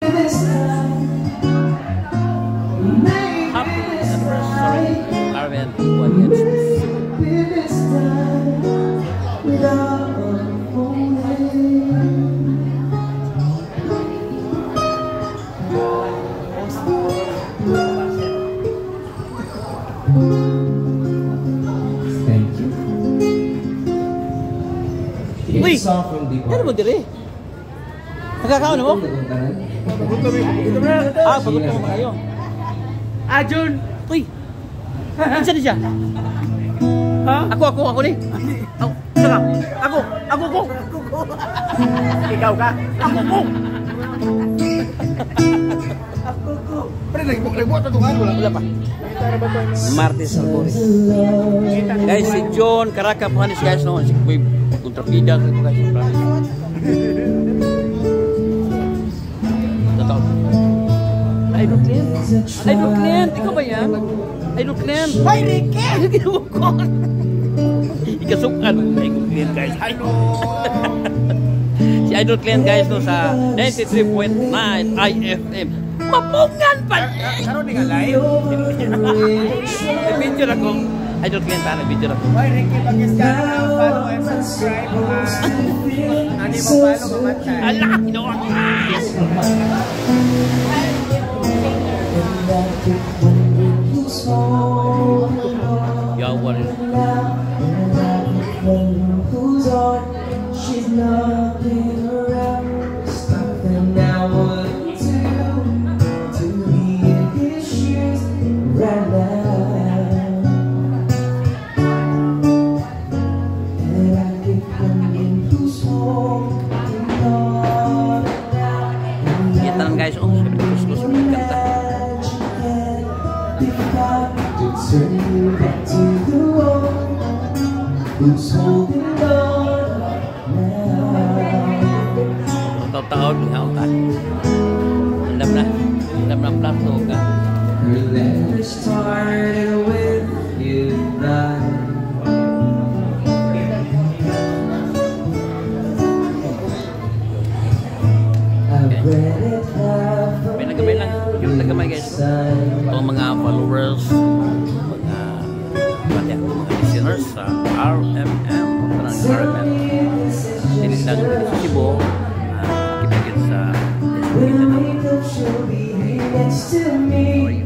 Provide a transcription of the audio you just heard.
This time. Maybe Happy this anniversary, time. RMM 1 Maybe this time. Without a Thank you. Uy! It's a song from the Ano mo dire? Nakakaon mo? Ah, pagod mo kayo. Ah, Jun! Uy! Kinsa ni siya? Ha? Ako, ako, ako ni. Ako, isa ka. Ako, ako ko. Ikaw ka? Ako ko. Pre, nagbuhat na tungan, wala. Wala pa. Martes Alboris. Guys, si John Caraca Puhanis, guys, no? Si Kuy kontrapida ko guys, promise. Totoo. Idol client. Idol client, ikaw ba yan? Idol client. Hoy, Ricky! Ano ginawa ko? Ikasukan. Idol client, guys. Hello! Si Idol client, guys, no, sa 93.9 IFM. Mapungan pa! Karon ni nga live. Picture ako. Idol client, ha? Picture ako. Hoy, Ricky, pag-iskan na follow and subscribe mga ani mo follow mamatay. Ala! Ginawa ko! Yawa rin. Who's on? She's not been around. Something I would do to be in his shoes right now. And I keep wondering who's holding on now. Kita lang, guys. Oh, sabi ni Kuskus, may kanta. Turn back to the one who's holding on now. Taon-taon, lihaw ta. Alam na. Alam na ang plato ka. Her letter started with goodbye. I've read it half a May nagamay lang. Yung nagamay, guys. million Ito ang mga followers, mga pati ako, mga listeners sa RMM. Tanang RMM. Dili lang dili sa Cebu. Kipigil sa When I Mindanao. wake up, she'll be here next to How are me. you?